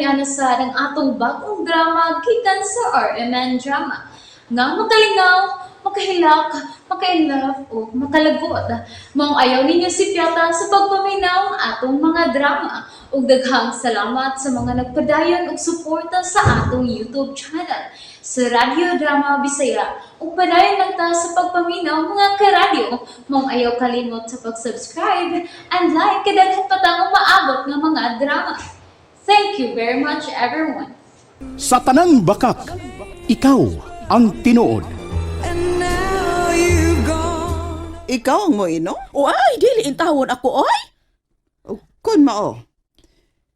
Ania na sad ang atong bagong drama gikan sa RMN Drama. Nga makalingaw, makahilak, maka-inlove o makalagot. Maong ayaw ninyo sipyata sa pagpaminaw ang atong mga drama. Ug daghang salamat sa mga nagpadayon og suporta sa atong YouTube channel sa Radyo Drama Bisaya. Ug padayon lang ta sa pagpaminaw, mga karadyo. Maong ayaw kalimot sa pag-subscribe and like kay daghan pa tang umaabot nga mga drama. Thank you very much, everyone. Sa tanang bakak, ikaw ang tinuod. Ikaw ang moinom? O ay, dili intawon ako, oy. O, kun mao.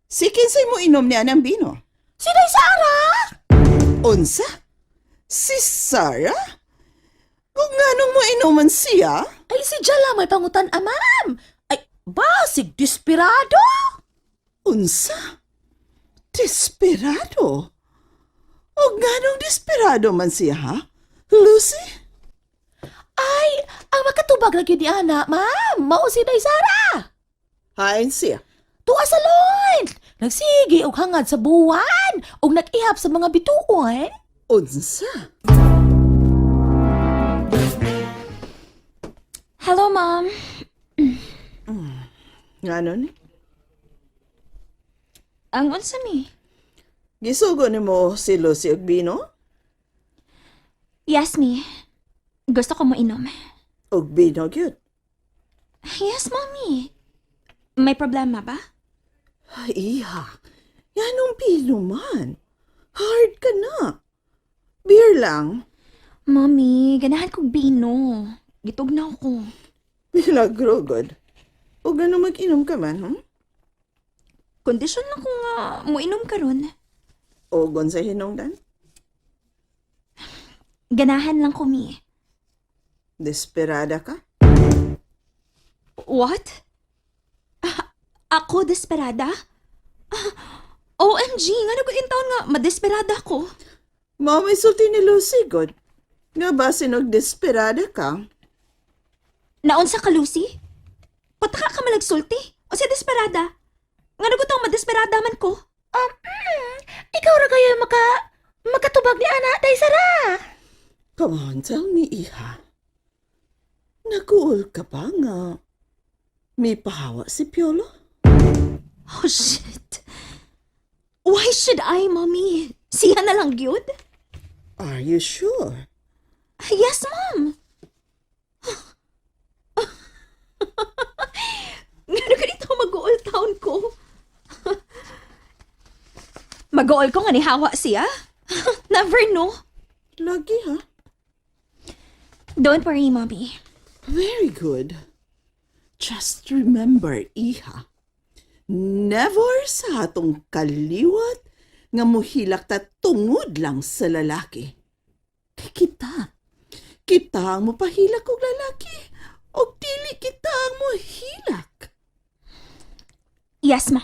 Si kinsay mo inom niya ng bino? Si Day Sara! Unsa? Si Sarah? Kung nganong mo inuman siya? Ay, si Jala may pangutan, ah, ma'am. Ay, basig, desperado. Unsa? Desperado? O nganong desperado man siya, ha? Lucy? Ay, ang makatubag lagi ni ana, ma'am. Mao si Day Sara. Hain siya. Tuwa sa loin. Nagsige og hangad sa buwan ug nag-ihap sa mga bituon. Unsa? Hello, Mom. Ngano ni? Ang unsa mi? Gisugo nimo si Lucy og bino? Yes, mi. Gusto ko mo inom. Og bino gyud. Yes, Mommy. May problema ba? Ay, iha. Nganong bino man? Hard ka na. Beer lang. Mommy, ganahan kog bino. Gitog na ako. Milagro, God. O gano'n mag-inom ka man, Kondisyon lang kung moinom karon. O gon sa hinungdan? Ganahan lang ko, mi. Desperada ka? What? Ah, ako desperada? Ah, OMG, nga na taon nga madesperada ko. Mao may sulti ni Lucy, God. Nga ba sinog desperada ka? Naon sa ka, Lucy? Pataka ka malagsulti. O siya desperada? Nga na taong madesperada man ko. Ikaw ra kayo makatubag ni ana, Day Sara. Come on, tell me, iha. Naguol ka ba nga? May pahawa si Piolo? Oh, shit. Why should I, Mommy? Siya na lang yun? Are you sure? Yes, Mom. Ngano ganito mag-uol taon ko? Mag-uol ko nga ni hawa siya? Never know. Lagi, ha? Don't worry, Mommy. Very good. Just remember, iha. Never sa atong kaliwat nga muhilak ta tungod lang sa lalaki. Kay kita. Kita ang mapahilak og lalaki. Og dili kita ang muhilak. Yes, Mom.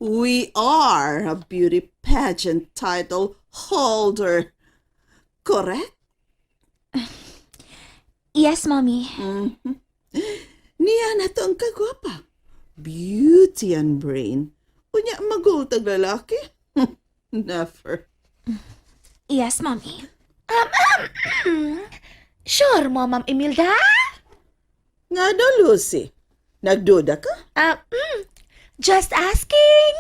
We are a beauty pageant title holder. Correct? Yes, Mommy. Niya na to ang kagwapa. Beauty and brain. Unya magultag lalaki? Never. Yes, Mommy. Sure mo, Ma'am Imelda? Nga daw, Lucy. Nagduda ka? Just asking.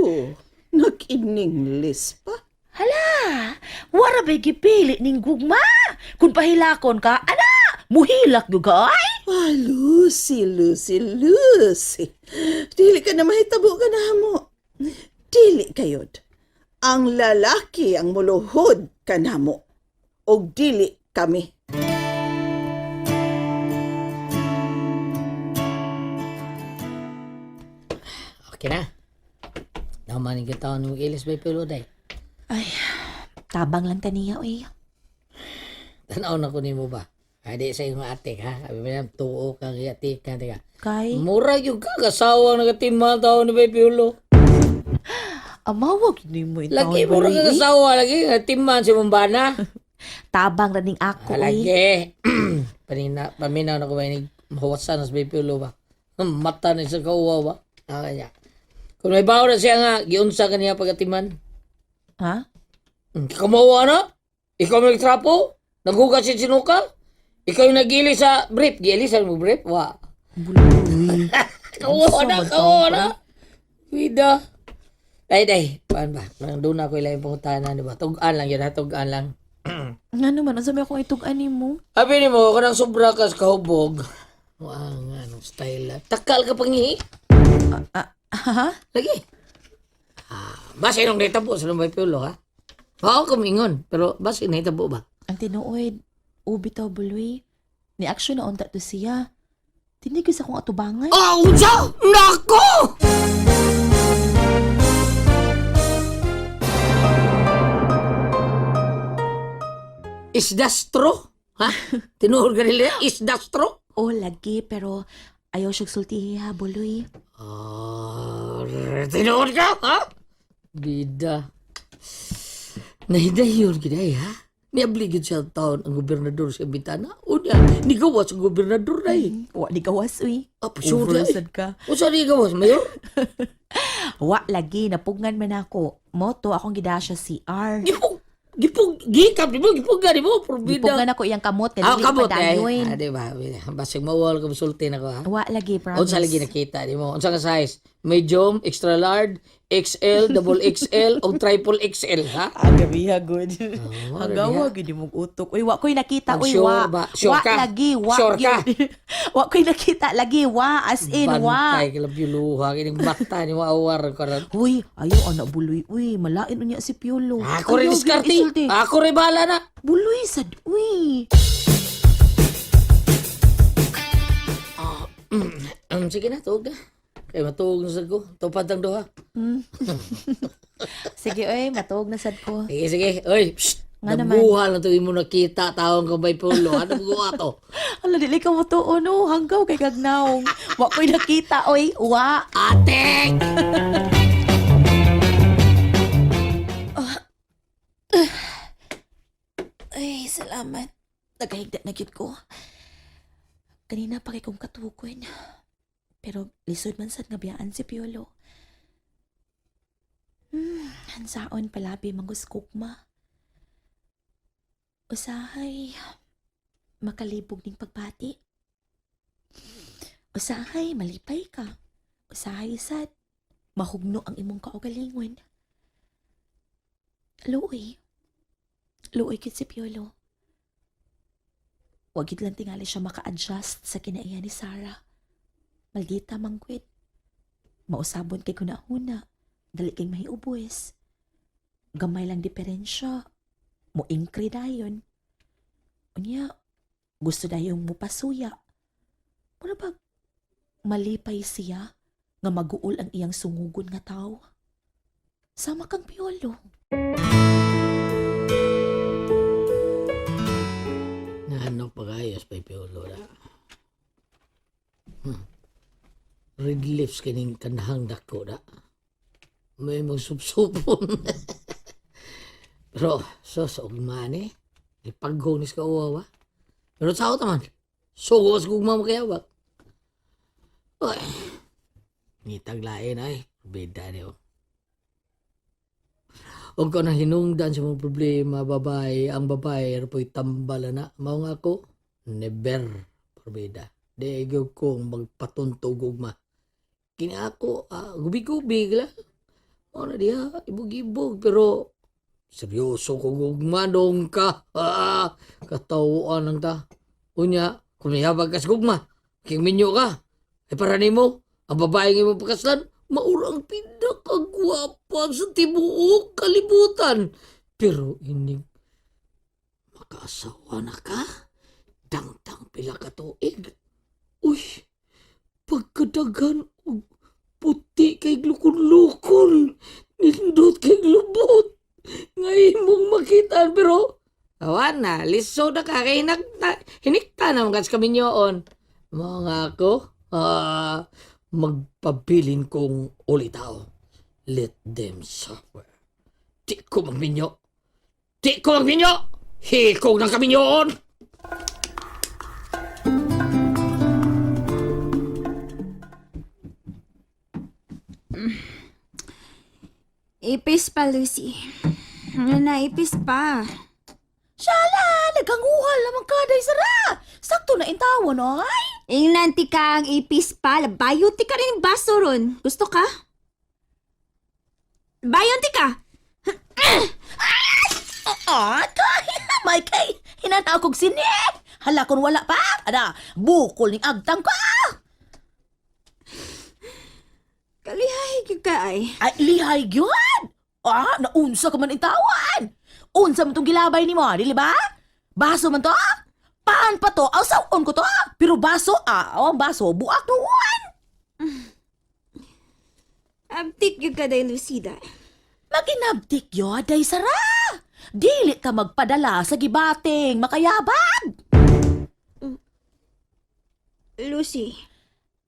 Oo. Nag-ininglis pa. Hala, wara ba'y gipili ning gugma? Kung pahilakon ka, ana, muhilak gyud ka ay. Ah, Lucy, Lucy, Lucy. Dili ka na mahitabo ka na mo. Dili kayod. Ang lalaki ang muluhod ka na mo. Og dili kami. Okay na. Naman yung taon ng ilis bay pilo day. Ay, tabang lang taniya, oy. Tanaw na ko nimo ba? Ay di sa imong ate ha. Abi ba tuo kang ate ka tika. Kay, Mura yung kagasawa nagatimal taon ni bay pilo. amawag ni mo in Lagi mura kagasawa lagi nagatiman si Mumbana. Tabang ra ning ako, oy. Lagi. Panina paminaw na ko ba ni mahuwasan sa bay pilo ba. Mata ni sa kauwa ba. Ah, kanya. Kung may bawo na siya nga, giunsa ka niya pagatiman. Ha? Kamawa na? Ikaw may trapo? Naghugas si sinuka? Ikaw yung nagili sa brief. Giili sa mo brief? Wa. Buloy. Kawawa na, kawawa na. Wida. Ay, day. Paan ba? Parang doon ako ilang pangutana, di ba? Tugaan lang yun, ha? Tugaan lang. Nga naman, unsa may akong itug-an nimo? Abi ni mo, kanang sobra ka sa kahubog. Wa nga, anong style na. Takal ka pangihi. Ah, ha? Lagi. Ah, base nung nahitabo sa lumay pulo, ha? Mao ko mingon, pero base nahitabo ba? Ang tinuod, ubi to buloy. Ni action na unta to siya. Tinig sa akong atubangan. Ah, unsa? Nako! Isdastro? Ha? Tinuod ka nila? Isdastro? Oh, lagi, pero ayaw siyang sultihi ha, buloy. Ah, tinuod ka, ha? Bida. Nahidayon kita, ha? Niabligid siya ang taon ang gobernador sa Bintana. Unya, nigawas ang gobernador na eh. Wa ni gawas, uy. Ah, sure na eh. Oversad ka. Usa ni gawas, mayor? Wa lagi, napugngan man ako. Moto, akong gidasya CR. Gipug, gipug, gikap, di mo, gipug di mo, probida. Gipugngan ako iyang kamot, kaya Ah, dili kamot pa eh. dayon. Ah, di ba? Basig mawal ka musulti na ko, ha? Wa lagi, promise. Unsa lagi nakita, di mo? Unsa ka size? Medium, extra large, XL, double XL, o triple XL, ha? Ah, gabi ha, good. Oh, Hanggawa, gid mong utok. Uy, wa ko'y nakita, Ang uy, sure wa. ba? Sure wa ka? lagi, wa. Sure ka? gyud. Wa ko'y nakita lagi, wa. As in, wa. Bantay kila piluha, kining bata ni maawar karon. Uy, ayaw, anak buloy. Uy, malain unya si Piolo. Ako rin Ayaw, gyud diskarte. isulti. Ako rin bahala na. Buloy, sad, uy. Sige na, tuog na. Kay matuog na sad ko. Tupad ang duha. Sige, uy, matuog na sad ko. Sige, sige. Oy, psst. Nga naman. Nabuha lang to imo nakita taong kang may pulo. Ano buha to? Ala, dili ka mo to, no. Hanggaw kay gagnaong. Wa ko'y nakita, uy. Wa. Ate! Ay, salamat. Nagahigda na gyud ko. Kanina pa kay kong katukoy. Pero lisod man sad nga biyaan si Piolo. Hansaon palabi manguskugma. Usahay, makalibog ning pagbati. Usahay, malipay ka. Usahay sad, mahugno ang imong kaugalingon. Luoy. Luoy kit si Piolo. Wag gid lang tingali siya maka-adjust sa kinaiya ni Sarah. Maldita mangkwit. Mausabon kay kunahuna. Dali kay mahiubos. Gamay lang diferensya. Mo ingkri dayon. Unya, gusto dayong mupasuya. Mura ba malipay siya nga maguol ang iyang sungugon nga tao? Sama kang Piolo. Nahanok pagayos pa piulo na. Red lips kining kanahang dako na. May magsupsupon. Pero, so, sa ugma ni, ipaghong ni sa kauwawa. Pero sa ako naman, sugo sa gugma mo kaya ba? Uy, ngitag lain ay, bida niyo. Huwag ko na hinungdan sa mga problema, babae. Ang babae, po'y tambala na. Mao nga ako, never, probida. Di igaw kong magpatuntog ugma. Kini ako, gubi-gubi la. Mao na diha, ibog-ibog. Pero, seryoso ko gugma dong ka. Ah, katawaan lang ta. Unya, kung mihabag ka sa gugma, king minyo ka. Ay para nimo, ang babae nga imong pakaslan, maura ang pinakagwapa sa tibuok kalibutan. Pero inig, makaasawa na ka? Dangtang pila ka tuig. Uy, pagkadagan og puti kay lukon-lukon, nindot kay lubot. Nga imong makitaan pero awan na, liso na ka kay hinakta, hinikta na mga kaminyoon. Mga ako, magpabilin kong ulitaw. Let them suffer. Di ko magminyo. Di ko magminyo! Hikog ng kaminyoon! Ipis pa, Lucy. Ano na, ipis pa. Shala, nagkanguhal naman ka, day Sara. Sakto na intawon, oy. Ingnan ti ka ang ipis pa. Labayo ti ka rin baso ron. Gusto ka? Bayon ti ka! Ah, kay, may kay, hinanaw kog sinit. Hala kon wala pa. Ada, bukol ning agtang ka. Kalihay gyud ka ay. Ay, lihay gyud. Ah, naunsa ka man intawan. Unsa man tong gilabay nimo, dili ba? Baso man to? Paan pa to? Aw, sawon ko to? Pero baso, ah, ang baso, buak nuon. Abtik gyud ka day, Lucida. Maginabtik yun, day Sara. Dili ka magpadala sa gibating, makayabag. Lucy,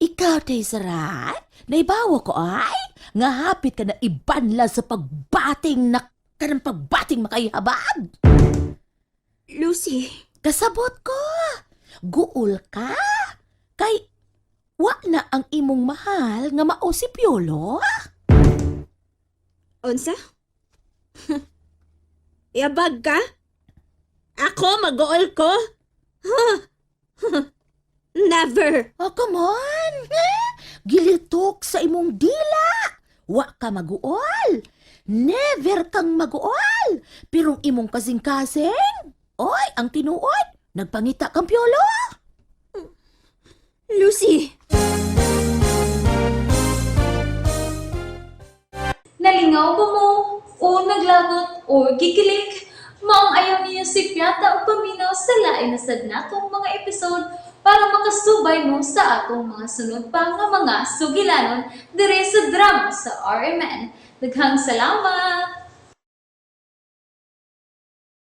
Ikaw, day Sara, naibawa ko ay, nga hapit ka na ibanla sa pagbating na kanang pagbating makayahabag. Lucy, Kasabot ko, guol ka. Kay, wa na ang imong mahal nga mao si Piolo. unsa? Yabag ka? Ako mag-ool ko? Huh? Never! Oh, come on! Eh? Gilitok sa imong dila! Wa ka maguol! Never kang maguol! Pero ang imong kasing-kasing, oy, ang tinuod, nagpangita kang Piolo! Lucy! Nalingaw ba mo? O naglagot o gikilig? Maong ayaw niyo si Piata o paminaw sa lain na sad natong mga episode para makasubay mo sa atong mga sunod pa nga mga sugilanon dire sa drama sa RMN. Daghang salamat!